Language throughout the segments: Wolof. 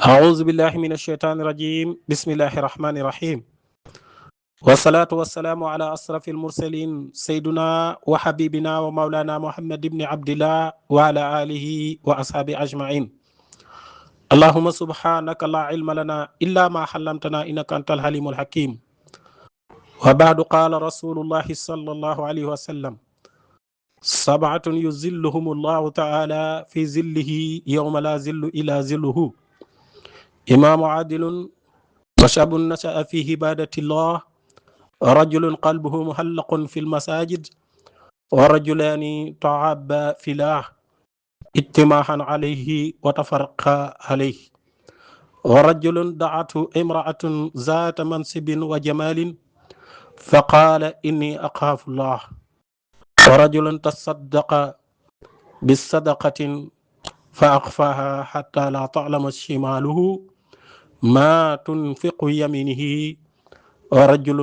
أعوذ بالله من الشيطان الرجيم بسم الله الرحمن الرحيم والصلاة والسلام على أشرف المرسلين سيدنا وحبيبنا ومولانا محمد بن عبد الله وعلى آله وأصحابه أجمعين اللهم سبحانك لا علم لنا إلا ما علمتنا إنك أنت الحليم الحكيم وبعد قال رسول الله صلى الله عليه وسلم سبعة يظلهم الله تعالى في ظله يوم لا ظل إلا ظله إمام عادل وشاب نشأ في عبادة الله رجل قلبه محلق في المساجد ورجلان تعابا في الله اجتماعا عليه وتفرقا عليه ورجل دعته امرأة ذات منصب وجمال فقال إني أخاف الله ورجل تصدق بالصدقة فأخفاها حتى لا تعلم شماله ما تنفق يمينه ورجل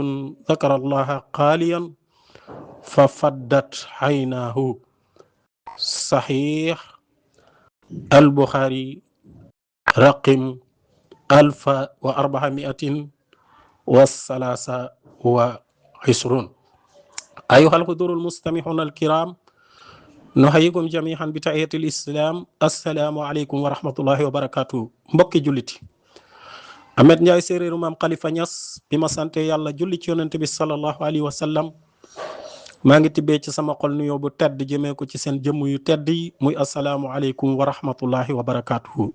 ذكر الله قاليا ففدت عيناه صحيح البخاري رقم 1423. أيها الحضور المستمعون الكرام nuhayyikum jami'an bi tahiyatil islam assalaamu aleykum wa rahmatullahi wa barakatuh mbokki julliti Ahmed Ndiaye séeréeru maam Khalifa Niass bi ma sante yàlla julli ci yonent bi sallallahu alayhi wa sallam maa ngi tibbee ci sama xol nuyoo bu tedd jëmee ko ci seen jëmm yu tedd yi muy assalaamu aleykum wa rahmatullahi wa barakatuh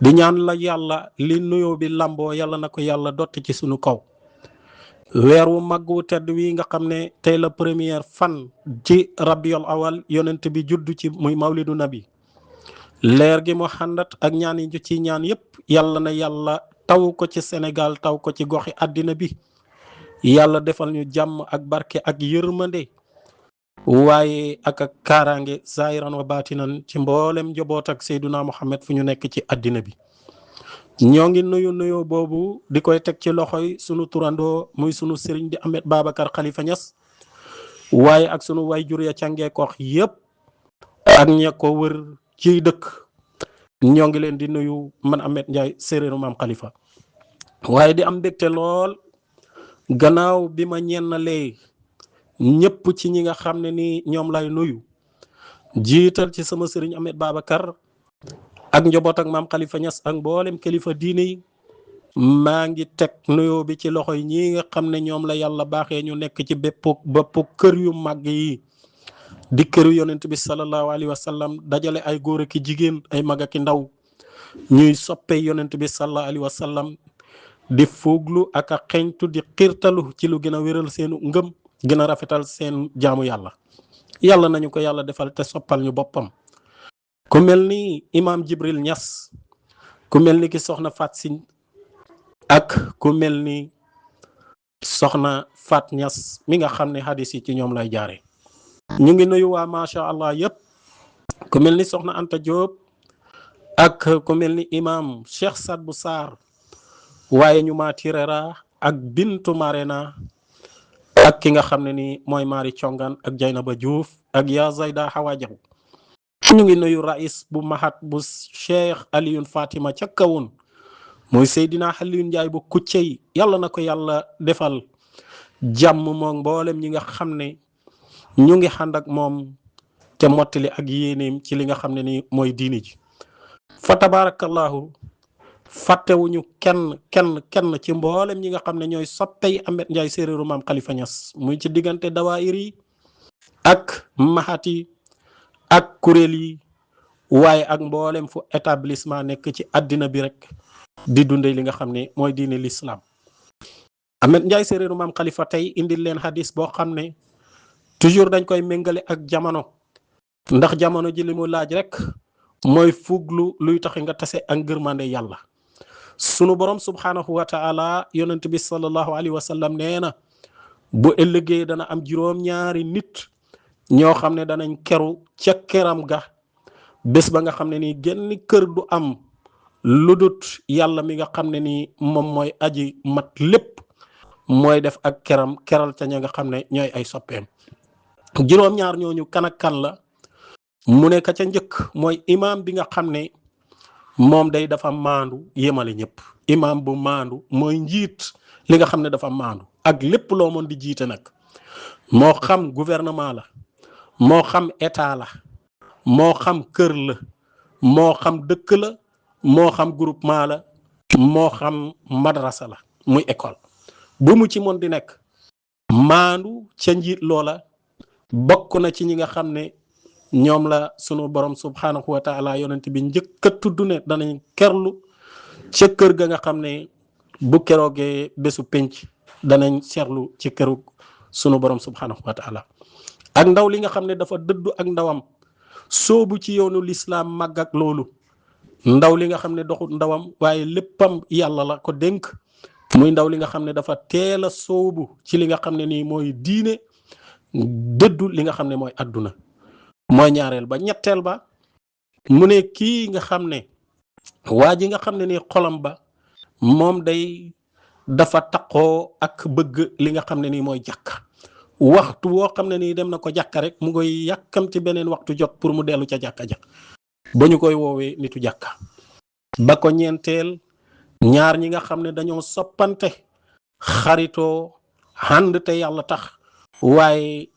di ñaan la yàlla li nuyoo bi lamboo yàlla na ko yàlla dotti ci sunu kaw weer wu mag wu tedd wi nga xam ne tey la première fan ci rabiul awal yonent bi juddu ci muy mawlidu nabi leer gi mu xàndat ak ñaan yi ci ñaan yépp yàlla na yàlla taw ko ci Sénégal taw ko ci goxi àddina bi yàlla defal ñu jàmm ak barke ak yërmande waaye ak kaaraange zaahiran wa baatinan ci mboolem njaboot ak Seyduna Muhammad fu ñu nekk ci àddina bi ñoo ngi nuyu boobu di koy teg ci loxoy sunu turandoo muy sunu sëriñ di Ahmed Babacar Khalifa Niass waaye ak sunu wayjur ya càngeekoox yépp ak ña ko wër ci dëkk ñoo ngi leen di nuyu man Ahmed Ndiaye séeréeru maam Khalifa waaye di am mbégte lool gannaaw bi ma ñennalee ñëpp ci ñi nga xam ne ni ñoom lay nuyu jiital ci sama sëriñ Ahmed Babacar ak njaboot ak maam Khalifa Niass ak mboolem kilifa diine yi maa ngi teg nuyoo bi ci loxo yi ñi nga xam ne ñoom la yàlla baaxee ñu nekk ci bépp kër yu mag yi di këru yonent bi sallallahu alayhi wa sallam dajale ay góor ak jigéen ay mag ak ndaw ñuy soppe yonent bi sallallahu alayhi wa sallam di fuglu ak a xeñtu di xiirtalu ci lu gën a wéral seenu ngëm gën a rafetal seen jaamu yàlla nañu ko yàlla defal te soppal ñu boppam. ku mel ni imam Jibril Niass ku mel ni ki soxna Fat Sine ak ku mel ni soxna Fat Niass mi nga xam ne hadis yi ci ñoom lay jaare ñu ngi nuyu waa macha allah yépp ku mel ni soxna Anta Diop ak ku mel ni imam Cheikh Sadbou Sarr waaye ñu ma tirera ak Bintu Marena ak ki nga xam ne ni mooy Mari Congan ak Jaynaba Diouf ak ya Zayda Hawa Jaw ñu ngi nuyu rais bu mahat bu Cheikh Alioune Fatima ca kawun muy Seydina Alioune Ndiaye bu kuccey yàlla na ko yàlla defal jàmm moom mboolem ñi nga xam ne ñu ngi xànd ak moom te mottali ak yéeneem ci li nga xam ne ni mooy diini ji fa tabarakallahu fàttewuñu kenn ci mboolem ñi nga xam ne ñooy soppey Ahmed Ndiaye séeréeru maam Khalifa Niass muy ci diggante dawaayir yi ak mahat yi ak kuréel yi waaye ak mboolem fu établissement nekk ci àddina bi rek di dundee li nga xam ne mooy diine l'islam Ahmed Ndiaye séeréeru maam Khalifa tey indil leen hadis boo xam ne toujours dañ koy méngale ak jamono ndax jamono ji li mu laaj rek mooy fuglu luy tax nga tase ak ngërmande yàlla sunu borom subhanahu wa ta'ala yonent bi sallallahu alayhi wa sallam nee na bu ëllëgee dana am juróom-ñaari nit ñoo xam ne danañ keru ca keram ga bés ba nga xam ne nii genn kër du am lu dut yàlla mi nga xam ne nii moom mooy aji mat lépp mooy def ak keral ca ña nga xam ne ñooy ay soppeem juróom-ñaar ñooñu kan ak kan la mu ne ka ca njëkk mooy imaam bi nga xam ne moom day dafa maandu yemale ñëpp. imaam bu maandu mooy njiit li nga xam ne dafa maandu ak lépp loo mën di jiite nag moo xam gouvernement la moo xam état la moo xam kër la moo xam dëkk la moo xam groupement la moo xam madrasa la muy école bu mu ci mën di nekk maandu ca njiit loola bokk na ci ñi nga xam ne ñoom la sunu borom subhanahu wa taala yonent bi njëkk a tudd ne danañ kerlu ca kër ga nga xam ne bu keroogee bésu penc danañ seerlu ci këru sunu borom subhanahu wa taala ak ndaw li nga xam ne dafa dëddu ak ndawam soobu ci yoonu lislaam màgg ak loolu ndaw li nga xam ne doxut ndawam waaye léppam yàlla la ko dénk muy ndaw li nga xam ne dafa teel a soobu ci li nga xam ne nii mooy diine dëddu li nga xam ne mooy adduna mooy ñaareel ba ñetteel ba mu ne kii nga xam ne waa ji nga xam ne nii xolam ba moom day dafa taqoo ak bëgg li nga xam ne nii mooy jàkka waxtu woo xam ne nii dem na ko jàkka rek mu ngoy yàkkamti beneen waxtu jot pour mu dellu ca jàkka ja ba ñu koy woowee nitu jàkka ba ko ñeenteel ñaar ñi nga xam ne dañoo soppante xaritoo ànd te yàlla tax waaye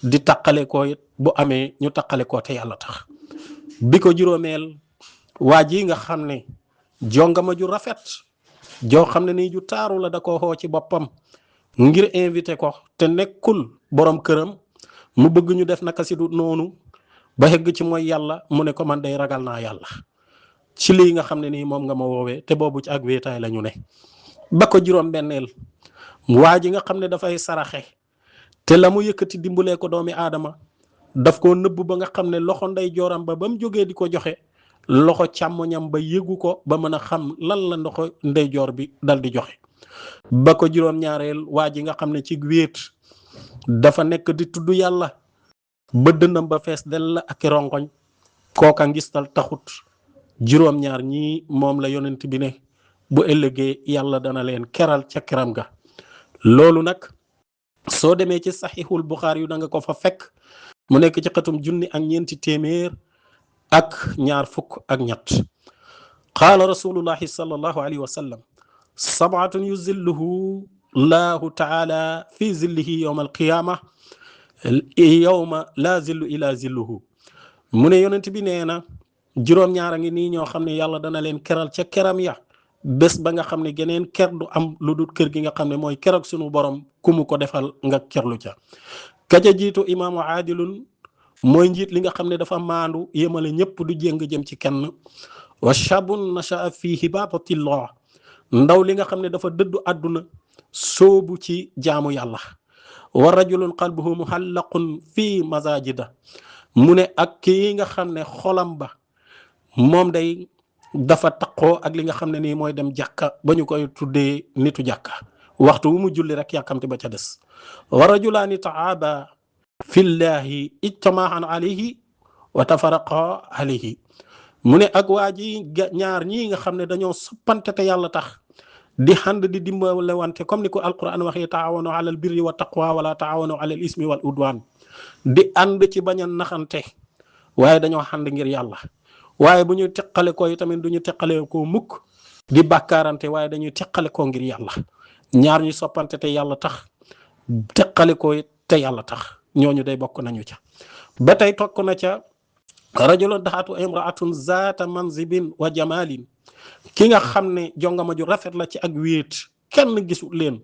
di taqale ko it bu amee ñu taqale ko te yàlla tax bi ko juróomeel waa ji nga xam ne jongama ju rafet joo xam ne nii ju taaru la da ko xoo ci boppam ngir invité ko te nekkul borom këram mu bëgg ñu def naka si du noonu ba xegg ci mooy yàlla mu ne ko man day ragal naa yàlla ci lii nga xam ne nii moom nga ma woowee te boobu ci ak wéetaay la ñu ne ba ko juróom benneel waa ji nga xam ne dafay saraxe te la mu yëkkati dimbalee ko doomi aadama daf ko nëbb ba nga xam ne loxo ndey jooram ba mu jógee di ko joxe loxo càmmoñam ba yëgu ko ba mën a xam lan la loxo ndey joor bi dal di joxe ba ko juróom ñaareel waa ji nga xam ne ci wéet dafa nekk di tudd yàlla ba dëndam ba fees del la ak rongoñ kooka ngistal taxut juróom ñaar ñii moom la yonent bi ne bu ëllëgee yàlla dana leen keral ca keram ga loolu nag soo demee ci saxiixul buxaari yu da nga ko fa fekk mu nekk ci xatum 1400 ak ñaar fukk ak ñett qaala rasulullahi sallallahu alayhi wa sallam sabatun yuzilluhu llahu taala fi zillihi yawma alqiyama yawma la zillu ila zilluhu mu ne yonent bi nee na juróom-ñaara ngi nii ñoo xam ne yàlla dana leen keral ca keram ya bés ba nga xam ne geneen ker du am lu dul kër gi nga xam ne mooy keroog sunu borom ku mu ko defal nga kerlu ca kaja jiitu imaamu aadilun mooy njiit li nga xam ne dafa maandu yemale ñëpp du jéng jëm ci kenn wa shabun nasha'a fi hibatatillah ndaw li nga xam ne dafa dëddu àdduna soobu ci jaamu yàlla wa rajulun qalbuhu muhallaqun fi masajida mu ne ak kii nga xam ne xolam ba moom day dafa taqoo ak li nga xam ne nii mooy dem jàkka ba ñu koy tuddee nitu jàkka waxtu wu mu julli rek yàkkamti ba ca des wa rajulaani taaba fillahi ijtama'an alayhi wa tafaraqa alayhi mu ne ak waa ji ñaar ñii nga xam ne dañoo soppante te yàlla tax di xand di dimbale wante comme ni ko alquran waxee taawanu alal birri wa taqwa wala taawanu alal ismi wal udwan di ànd ci bañ a naxante waaye dañoo xand ngir yàlla waaye bu ñu teqale ko yi tamit du ñu teqale ko mukk di bàkkaarante waaye dañuy teqale ko ngir yàlla ñaar ñu soppante te yàlla tax teqale ko te yàlla tax ñooñu day bokk nañu ca ba tey tokk na ca rajulun daxatu imraatun zaata manzibin wa jamalin ki nga xam ne jongama ju rafet la ci ak wéet kenn gisul leen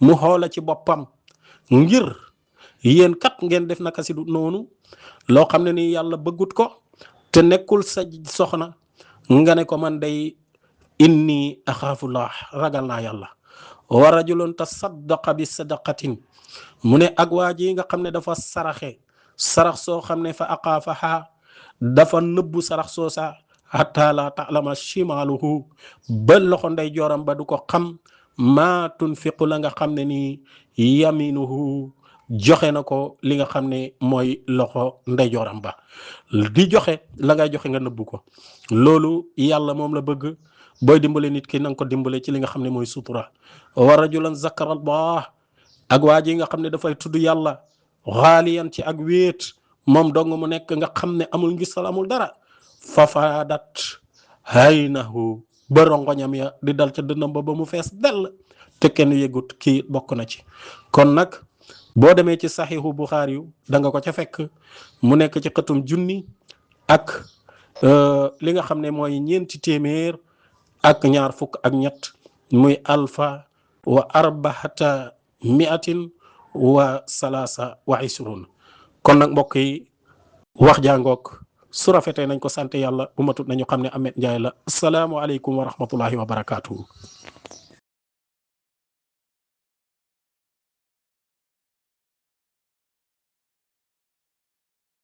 mu xoola ci boppam ngir yéen kat ngeen def naka si du noonu loo xam ne ni yàlla bëggut ko te nekkul sa soxna nga ne ko man day inni axaafullah ragal naa yàlla wa rajulun tasaddaqa bi sadaqatin mu ne ak waa ji nga xam ne dafa sarax soo xam ne fa aqaafaha dafa nëbbu sarax soosa hatta la ta'lama shimaluhu ba loxo ndey jooram ba du ko xam maa tunfiqu la nga xam ne ni yaminuhu joxe na ko li nga xam ne mooy loxo ndey jooram ba di joxe la ngay joxe nga nëbbu ko loolu yàlla moom la bëgg booy dimbale nit ki na nga ko dimbale ci li nga xam ne mooy sutura wa rajulan zakara Allah ak waa ji nga xam ne dafay tudd yàlla xaaliyan ci ak wéet moom dong mu nekk nga xam ne amul ngistal amul dara fafaadat haynahu ba rongoñam ya di dal ca dënnam ba mu fees dell te kenn yëgut kii bokk na ci. kon nag boo demee ci saxiixu Buxaari yu da nga ko ca fekk mu nekk ci xëtum junni ak li nga xam ne mooy ñeenti téeméer ak ñaar fukk ak ñett muy alfa wa arbahata miatin wa salasa wa isrun. kon nag mbokk yi wax jàngook su rafetee nañ ko sant yàlla bu matut nañu xam ne Ameth Ndiaye la asalaamualeykum wa rahmatullahi wa barakaatuhu.